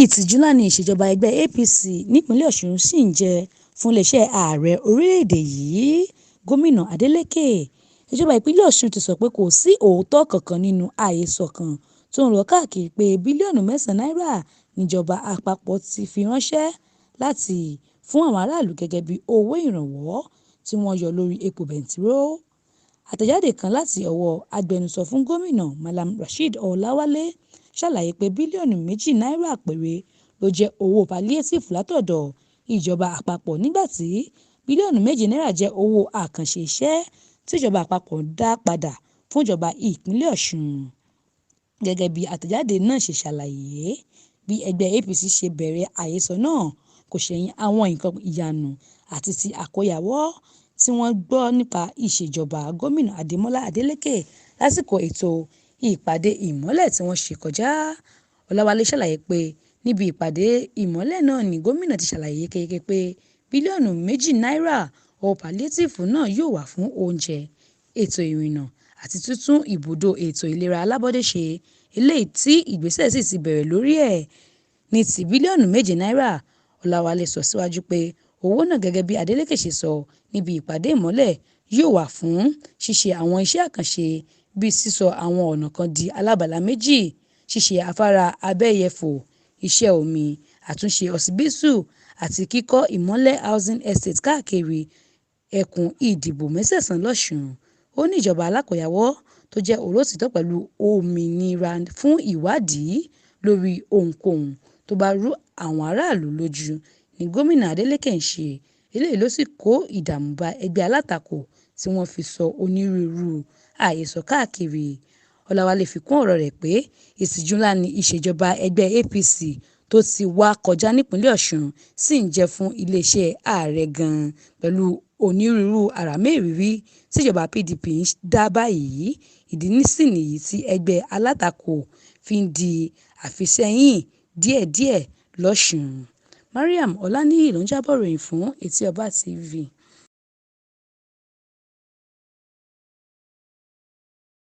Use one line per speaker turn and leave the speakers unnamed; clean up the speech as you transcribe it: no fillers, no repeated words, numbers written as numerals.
Ìtìjú ńlá ni ìṣèjọba ẹgbẹ́ APC nípínlẹ̀ Ọ̀sùn ṣì ń jẹ́ fún iléeṣẹ́ ààrẹ orílẹ̀-èdè yìí, Gómìnà Adeleke. Ìjọba ìpínlẹ̀ Ọ̀ṣun ti sọ pé kò sí òótọ́ kankan nínú àhesọ kan tó ń lọ káàkiri pé bílíọ̀nù 9 náírà níjọba àpapọ̀ ti fi ránṣẹ́ láti fún àwọn aráàlú gẹ́gẹ́ bí owó ìrànwọ́ tí wọ́n yọ lórí epo bẹntiró. Àtẹ̀jáde kan láti ọwọ́ agbẹnusọ fún gómìnà Mallam Rasheed Ọláwálé ṣàlàyé pé bílíọ̀nù 2 náírà péré ló jẹ́ owó paliétífù látọ̀dọ̀ ìjọba àpapọ̀ nígbà tí bílíọ̀nù 7 náírà jẹ́ owó àkànṣe iṣẹ́ tí ìjọba àpapọ̀ dá padà fún ìjọba ìpínlẹ̀ Ọ̀ṣun. Gẹ́gẹ́ bí àtẹ̀jáde náà ṣe ṣàlàyé, bí ẹgbẹ́ APC ṣe bẹ̀rẹ̀ àhesọ náà kò ṣẹ̀yìn àwọn nǹkan ìyanu àti ti àkóyawọ́ tí wọ́n gbọ́ nípa ìṣèjọba Gómìnà Adémọ́lá Adeleke lásìkò ètò ìpàdé Ìmọ́lẹ̀ tí wọ́n ṣe kọjá. Ọláwálé ṣàlàyé pé níbi ìpàdé Ìmọ́lẹ̀ náà ni gómìnà ti ṣàlàyé yékéyéké pé bílíọ̀nù 2 náírà owó paliétífù náà yóò wà fún oúnjẹ, ètò ìrìnnà àti títún ibùdó ètò ìlera alábọ́dé ṣe, eléyìí tí ìgbésẹ̀ sì ti bẹ̀rẹ̀ lórí ẹ̀. Ní ti bílíọ̀nù 7 náírà, Ọláwálé sọ síwájú pé owó náà gẹ́gẹ́ bí Adeleke ṣe sọ níbi ìpàdé Ìmọ́lẹ̀ yóò wà fún ṣíṣe àwọn iṣẹ́ àkànṣe bíi sísọ àwọn ọ̀nà kan di alábala méjì, ṣíṣe afárá abẹ́yẹfò, iṣẹ́ omi, àtúnṣe ọsibítù àti kíkọ́ Ìmọ́lẹ̀ Housing Estate káàkiri ẹkùn ìdìbò mẹ́sẹ̀sán lọ́sùn. Ó ní ìjọba alákòyawọ́ tó jẹ́ olótìítọ́ pẹ̀lú òmìnira fún ìwádìí lórí ohunkóhun tó bá rú àwọn aráàlú lójú ní Gómìnà Adeleke ń ṣe, eléyìí ló sì kó ìdààmú bá ẹgbẹ́ alátakò tí wọ́n fi sọ onírúurú àhesọ káàkiri. Ọláwálé fi kún ọ̀rọ̀ rẹ̀ pé ìtìjú ńlá ni ìṣèjọba ẹgbẹ́ APC tó ti wá kọjá nípínlẹ̀ Ọ̀ṣun ṣì ń jẹ́ fún iléeṣẹ́ ààrẹ gan-an pẹ̀lú onírúurú àràmẹ́rìírí tíjọba PDP ń dá báyìí, ìdí sì nìyí tí ẹgbẹ́ alátakò fi ń di àfìsẹ́yìn díẹ̀díẹ̀ lọ́sùn. Mariam Ọláníyì ló ń jábọ̀ ìròyìn fún Etí Ọba TV.